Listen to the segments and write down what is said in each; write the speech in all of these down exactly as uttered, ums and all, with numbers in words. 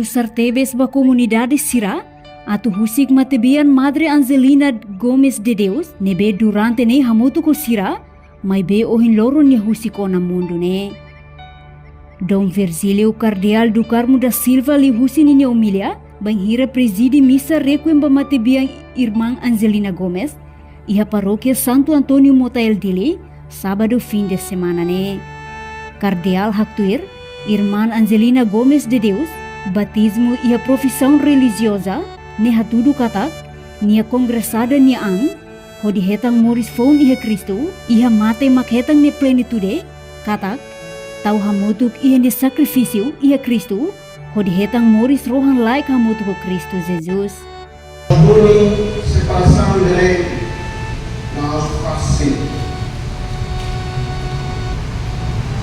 Sartebes ba komunidade sira atu husik matebian Madre Angelina Gomes de Deus, ne'ebé durante ne'e hamutuk ho sira, maibé ohin loron nia husik ona mundu ne'e. Dom Virgílio Kardeál do Carmo da Silva liuhusi ninia omilia, bainhira prezide misa requiem ba matebian Irmã Angelina Gomes, iha Parókia Santo António Motael Dili, sábadu fim de semana ne'e. Kardeál haktuir, Irmã Angelina Gomes de Deus, batizmu iha profisaun relijioza, ne'e hatudu katak, nia kongresada nia an, hodi hetan moris foun iha Kristu, iha mate mak hetan nia plenitude, katak, tau hamutuk iha nia sakrifísiu iha Kristu, hodi hetan moris rohan-laek hamutuk ho Kristu Jesus. Duni separasaun de lei na os fasi.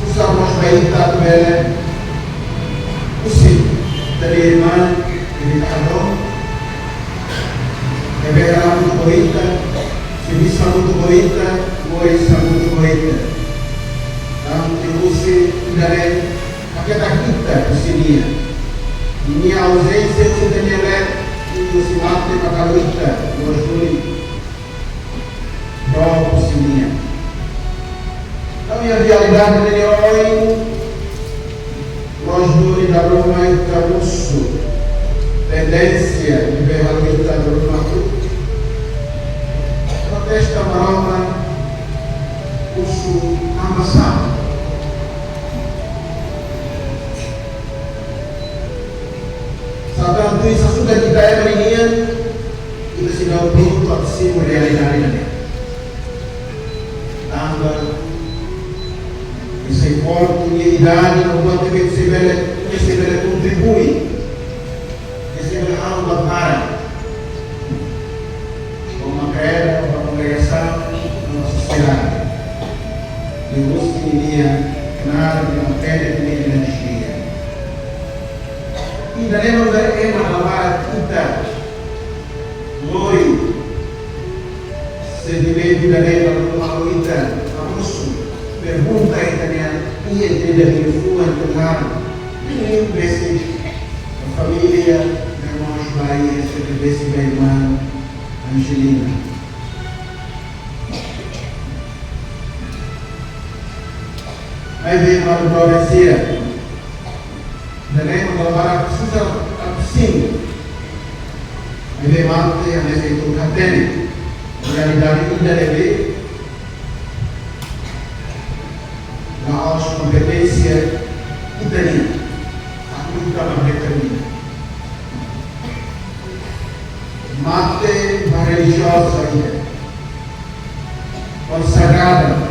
Usa mós baita bele. Usi dari iman ini kadon. Ebe ramu boita. Sini samu boita. Boy samu boita. Tantu usi dari Ita-nia, husi nia. Nia auzénsia, husi nia lei, husi mate, maka ita, loos duni. Dook husi nia. Entaun, iha realidade ne'e ohin, loos duni dala ruma ita husu. Tendénsia, ne'ebé halo ita dala ruma atu protesta Maromak, husu tanba sá. Sá tanba tuir sasukat ita ema ninian, ita seidauk prontu atu simu realidade ne'e. Tanba, ita sei forte, nia idade, no buat ne'ebé ita sei bele, ita sei bele kontribui. Ese berhau ba para. Como kreda, como kongregasaun, como sosiedade. Liuhusi nia knaar, nia aprende, nia enerjia. Ida-ne'e mak ema halo ba ita. Lori. Sentimentu ida-ne'e mak halo ita. Amosu. Pergunta ita-nia, iha ita-nia liafuan, ita-nia laran. Nia besik. Família, irmãos, Bahia, S T B C, ba irmã Angelina. Aí vem para o Glória Sira. Também para o Glória Sira. Aí vem Marte, a mesa e tudo, atende. Realidade ainda deve. La'ós kompeténsia ita-nian. Atu ita mak determina. Mate ba relijioza ida. Konsagrada,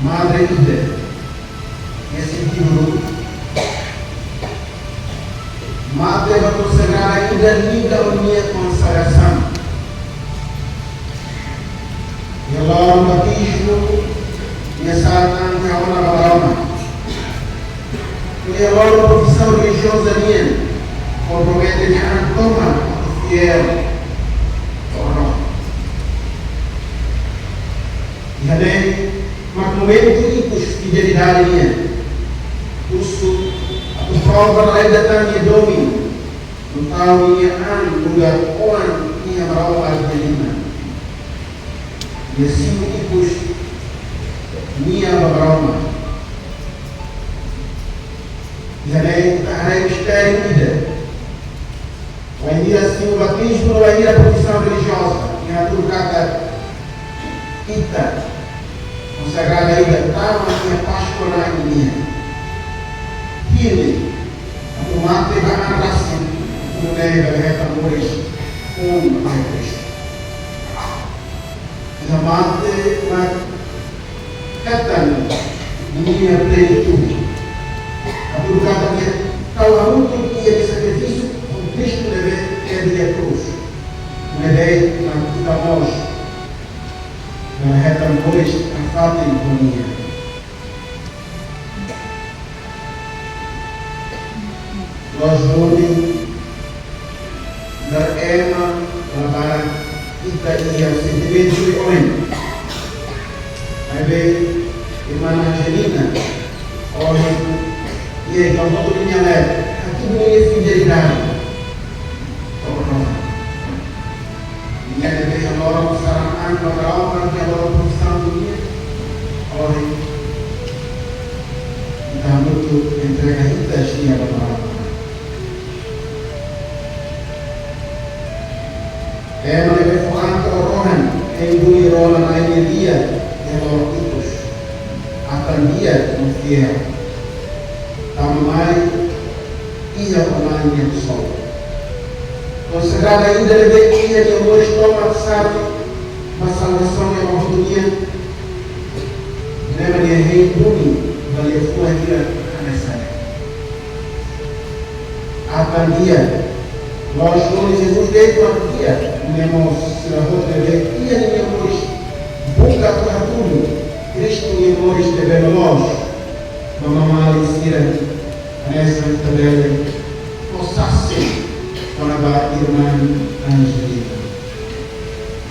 madre ida. Nia sentidu. Mate ba konsagrada ida liga ho nia konsagrasaun. Iha loron batizmu, nia sarani an ona ba Maromak. Iha loron profisaun relijioza nian, kompromete nia an tomak atu fiél ba Maromak. Iha ne'e mak momentu ikus fidelidade nian. Husu atu prova dala ida tan nia domin. No tau nia an lugar oan iha Maromak nia liman. Nia simu ikus nia ba Maromak. Iha ne'e ita haree mistériu ida. Wainhira simu batizmu, wainhira profisaun relijioza, nia hatudu katak ita konsagrada ida tama iha Páskua nian. Hili, atu mate ba an rasik, atu nune'e bele hetan moris foun iha Kristu. Iha mate mak hetan ninia plenitude. Atu katak nia tau hamutuk iha sakrifísiu ho Kristu ne'ebé iha krús. Ne'ebé mak ita mós bele hetan moris nafatin ho nia. Loos duni, nu'udar ema, labarik ita iha sentimentu oin. Maibé, irmã Angelina, ohin, iha ita hotu nia leet. Atu nia fidelidade. Nia ne'ebé hala'o sarani ba Maromak, nia hala'o profisaun nian. Ohin ita hamutuk entrega ita-nia an ba Maromak. Ema ne'ebé fó an to'o rohan, hein duni rona Na'i nia di'ak iha loron ikus. Atan di'ak no fiél. Tama mai iha Na'i nia kosong. Konsagrada ida ne'ebé iha nia moris tomak sa'e ba salvasaun ema hotu nian. Ne'ebé nia hein duni ba liafuan hirak hanesan ne'e. Atan di'ak. Loos duni Jesus de'it mak di'ak, ne'e mós sira hotu ne'ebé iha ninia moris buka atu hatudu Kristu nia moris ne'ebé loloos ba maluk sira, hanesan ita bele fó sasin kona-ba irmán Angelina.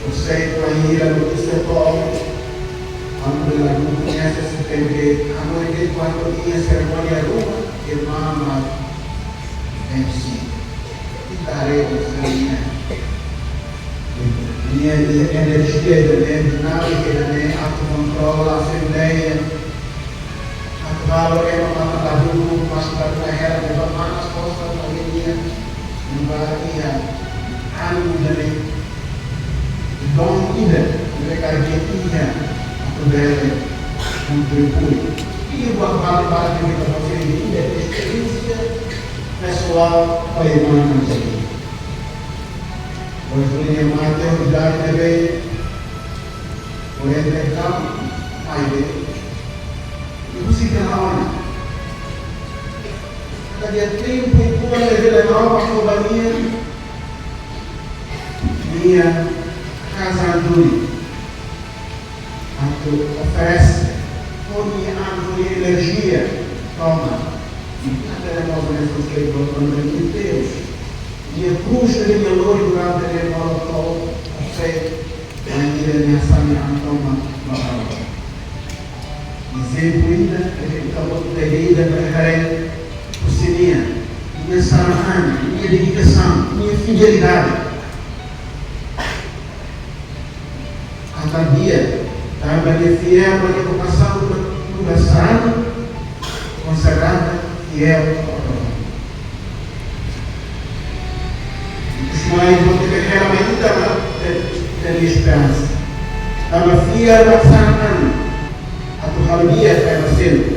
Konseitu bainhira notísia to'o, ami la koñese, se tenke, ami ende kuandu iha serimónia ruma, irmán mak M C. Ita haree oinsá nia, nia, nia enerjia ida-ne'e, dinámika ida-ne'e, atu kontrola asembleia, atu halo ema matan ladún, mas ladún hela, leba manas forsa ba nia, leba iha ánimu ida-ne'e. Dom ida, ne'ebé karik iha, atu bele kontribui. I buat barak-barak ne'ebé ita konsege iha esperiénsia pesoál ba irmán Angelina. Pois, nia mate ho idade ne'ebé, pois, entaun, ai be, i husi kala ona. Kada dia tempu i buat ne'ebé Maromak fó ba nia, nia hanesan duni atu oferese, fó nia an, fó nia enerjia, toma. Ita tenke mós onestu ke buat ne'ebé nia teve. Nia krús ne'ebé nia lori durante ne'e moras to'o, fé, bainhira nia hasa'e nia an tomak ba Maromak. Ezemplu ida, ita-boot ida bele haree husi nia, nia sarani, nia dedikasaun, nia fidelidade. Atan di'ak, tanba nia fiél ba nia vokasaun, nu'udar sarani konsagrada, fiél ba Maromak. Ikus mai, ita bele haree mai ita mak, ita, ita-nia esperansa. Tanba fiél ba sarani, atu halo di'ak ba ema seluk.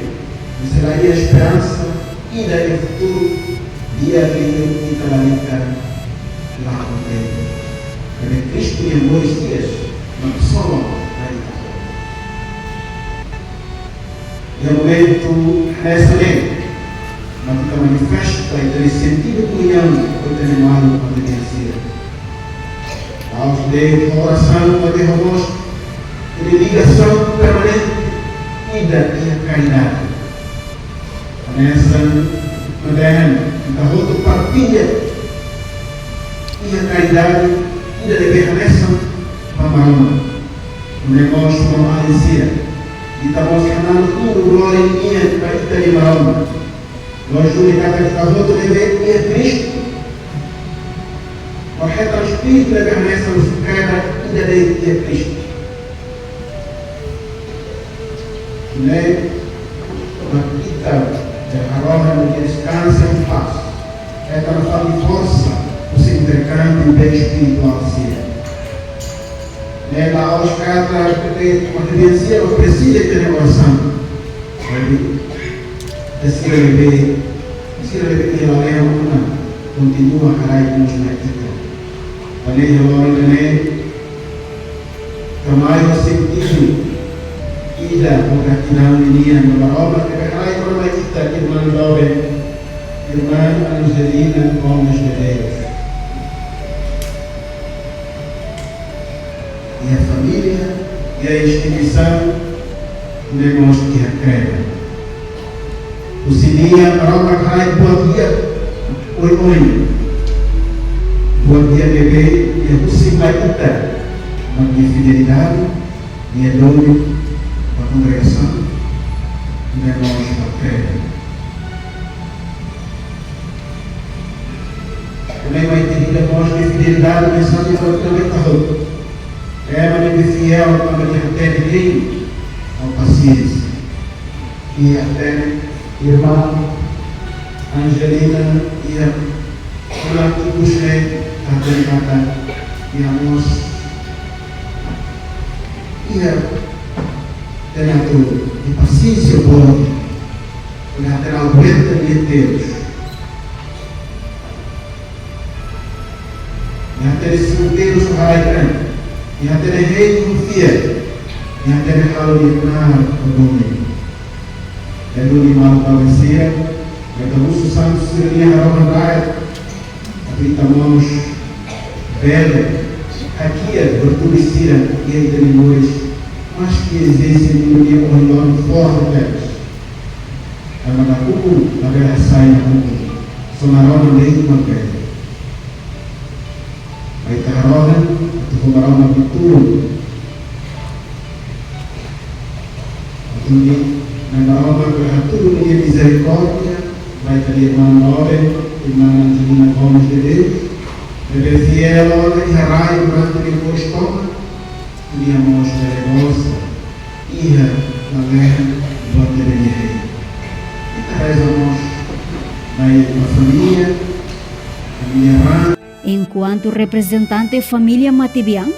Ita la iha esperansa ida iha futuru, di'ak liu ita lalika lakon tempu. Maibé Kristu nia moris di'ak mak salva ita. Iha momentu hanesan ne'e, mak ita manifesta ita-nia sentidu komuñaun ho ita-nia maluk matebian sira. La'ós de'it ho orasaun, maibé ho mós ita-nia ligasaun permanente ida iha karidade. Hanesan maun-alin, ita hotu partilla iha karidade ida ne'ebé hanesan ba Maromak. Nune'e mós, maun-alin sira, ita mós hanesan tuur glória nian ba ita-nia Maromak. Loos duni katak ita hotu ne'ebé iha Kristu, no hetan Espíritu ne'ebé hanesan husi pedra ida de'it iha Kristu. Ne'e mak ita bele harohan no deskansa em paz. Hetan fali forsa husi interkámbiu bee espirituál sira. Ne'e la'ós katak ita-nia matebian sira la presiza ita-nia orasaun. Maibé sira ne'ebé, sira ne'ebé iha lalehan ona, kontinua haraik mós mai ita. Tanba ne'e, iha loron ida-ne'e, ita mai ho sentidu ida, ho gratidaun nian ba Maromak ne'ebé haraik ona mai ita, irmán doben, irmán Angelina Gomes de Deus. Iha família, iha instituisaun, nune'e mós iha kredu. Husi nia, Maromak haraik buat di'ak oioin. Buat di'ak ne'ebé nia husu mai ita, mak nia fidelidade, nia domin ba kongregasaun, nune'e mós ba kredu. Mai ita ida mós fidelidade, mensajen ba ita hotu. Ema ne'ebé fiél, tanba nia hatene hein ho pasiénsia. Nia hatene, irmaun Angelina, iha fulan tuku sira, hatene katak nia mós iha, hatene atu iha pasiénsia boot, nia hatene aguenta nia terus. Nia hatene simu terus ho haraik-an. Nia hatene hein ho fiar. Nia hatene halo nia knaar ho domin. Entaun, nia maluk jovens sira, mai ita husu santu sira-nia harohan rai, atu ita mós bele hakiak virtude sira iha ita-nia moris, maski eziste nia ohin loron forte tebes. Tanba nakukun labele hasai nakukun, só Maromak de'it mak bele. Mai ita harohan atu ho Maromak nia tulun. Atu nune'e Maromak bele hatudu nia mizerikórdia ba ita-nia irmaun doben, irmaun Angelina Gomes de Deus, ne'ebé fiél ona iha rai durante nia moris tomak, nia mós bele goza iha lalehan buat ne'ebé nia hein. Ita reza mós mai ba família, família Ran. Enkuantu reprezentante família matebian,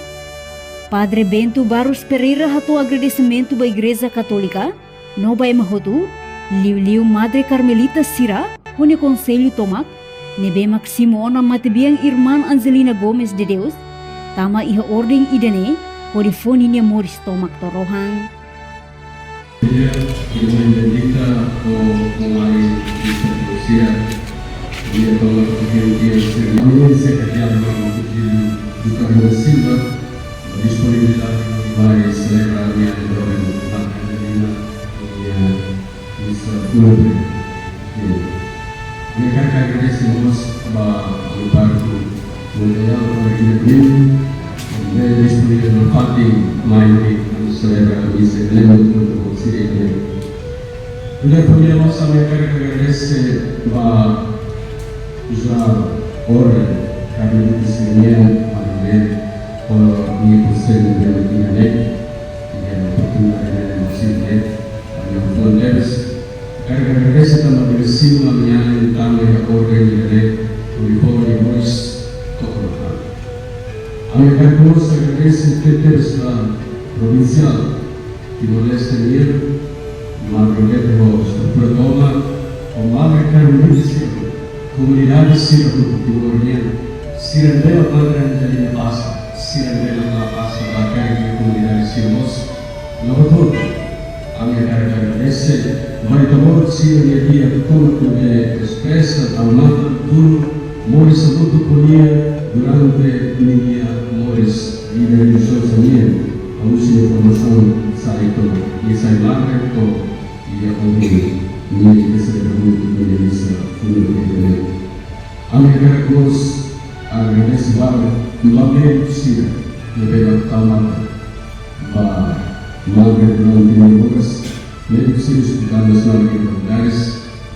Padre Bento Barros Pereira hato'o agradesimentu ba Igreja Katólika no ba ema hotu, liuliu Madre Karmelita sira, ho nia konsellu tomak, ne'ebé mak simu ona matebian irmaun Angelina Gomes de Deus, tama iha orden ida-ne'e, hodi fó ninia moris tomak to'o rohan. Dia, irmã Bendita, ho, ho mai di Santa Lucia, dia toma dia, dia seri. Ami sekretaru Ramos Virgílio do Carmo da Silva, disponibilidade mai selebra ami-nia doben Angelina, nia misa fúnebre. Ami hakarak agradese mós ba ami-nia pároku Mundial Origina Bini, ne'ebé disponibilidade fatin mai hodi selebra misa fúnebre no siri. Nu'udar família mós ami hakarak agradese ba José Orden, kami di sini, Maria, ho nia konsellu ne'ebé iha ne'e, iha oportunidade ne'e mós iha ne'e, ami ho fulan tebes, hakarak agradese tanba bele simu ami-nia alin tama iha orden ida-ne'e, hodi fó nia moris to'o rohan. Ami hakarak mós agradese tebes ba Provinsiál Timor-Leste nian, Madre Bete ho estrutura tomak, ho Madre Karmelita sira, komunidade sira hotu Timor nian, sira ne'ebé Madre Angelina pasa, sira ne'ebé la pasa ba karik komunidade sira mós, no hotu. Ami hakarak agradese ba ita-boot sira-nia di'ak tomak ne'ebé espresa tau matan tulun moris hamutuk ho nia durante ninia moris ida religioza nian, halo sira formasaun sai to'o, nia sai madre to'o, iha ohin, nia ita selebra hamutuk ninia misa fúnebre. Ami hakarak mós agradese ba médiku sira ne'ebé mak tau matan ba Madre durante nia moris, médiku sira Hospital Nasionál de Valadares,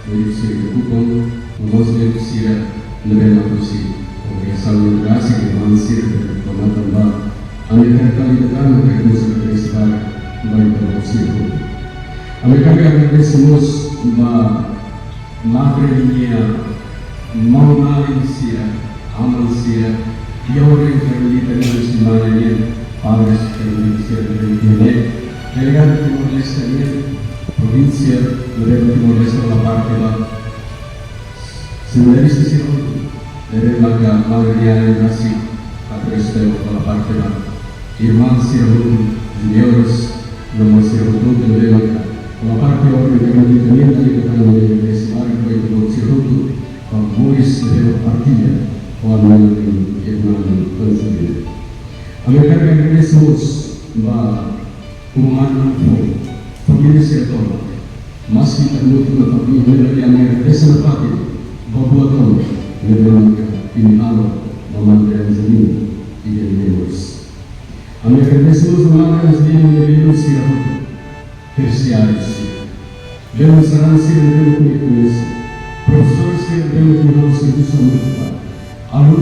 médiku sira Kupang, no mós médiku sira ne'ebé mak husi kongregasaun ne'e rasik, irmaun sira ne'ebé tau matan ba. Ami hakarak kali datang, hakarak mós agradese ba, ba ita-boot sira. Ami hakarak agradese mós ba Madre ninia maun-alin sira, aman sira, iha orden Karmelita nian, husi Madre nian, padres Karmelita sira ne'ebé iha ne'e, delegadu Timor-Leste nian, provínsia, delegadu Timor-Leste hola parte ba, seminarista sira hotu, ne'ebé maka Madre nia alin rasik, padres sira hola parte ba, irmaun sira hotu, juniores, no mós sira hotu, ne'ebé maka hola parte orden Karmelita nian, ami hakarak agradese ba ita-boot sira hotu, ba moris ne'ebé mak partilla ho ami-nia irmaun Angelina. Ami hakarak agradese mós ba uma matan foun, família sira tomak. Maski ita hamutuk iha família, ami agradese nafatin ba buat tomak ne'ebé maka imi halo ba Madre Angelina iha nia moris. Ami agradese mós ba Madre Angelina nia belun sira hotu, tersiáriu sira, belun sarani sira ne'ebé mak nia koñese, profesór sira ne'ebé mak nia halo servisu hamutuk ba, alunu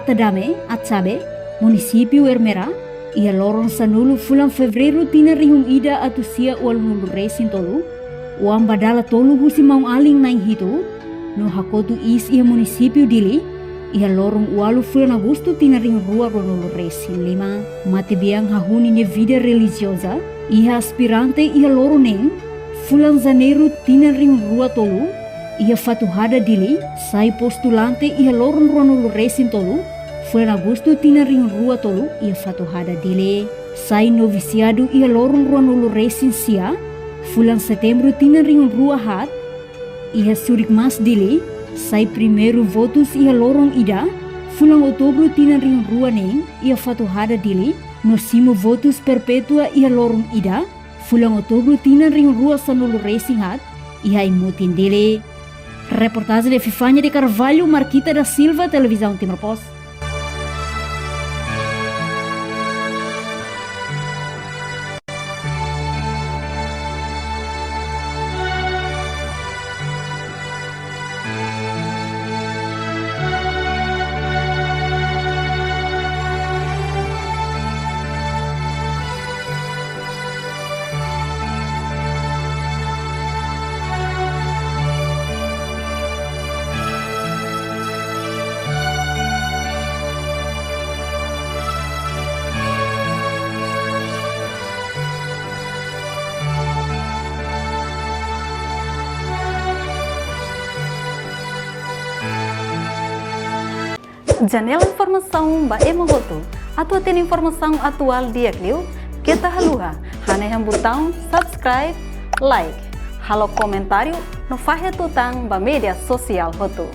Atadame, Atsabe, munisípiu Ermera, iha loron sanulu fulan Fevereiru tinan rihun ida atus sia ualunulu resin tolu, oan ba dala tolu husi maun-alin na'in hitu, no hakotu iis iha munisípiu Dili, iha loron ualu fulan Agostu tinan rihun rua ruanulu resin lima. Matebian hahú ninia vida relijioza, iha aspirante iha loron neen, fulan Janeiru tinan rihun rua tolu, iha Fatuhada Dili, sai postulante iha loron ruanulu resin tolu, fulan Agostu tinan rihun rua tolu, iha Fatuhada Dili. Sai novisiadu iha loron ruanulu resin sia, fulan Setembru tinan rihun rua haat, iha Surikmas Dili, sai primeiru votus iha loron ida, fulan Outubru tinan rihun rua neen, iha Fatuhada Dili, no simu votus perpétua iha loron ida, fulan Outubru tinan rihun rua sanulu resin haat, iha Aimutin Dili. Reportajen Epifania de Carvalho, Marquita da Silva, Televizaun Timor Post. Janela informasaun ba ema hotu. Atu hatene informasaun atuál di'ak liu, keta haluha hanehan butaun subscribe, like, halo komentáriu no fahe tutan ba média sosiál hotu.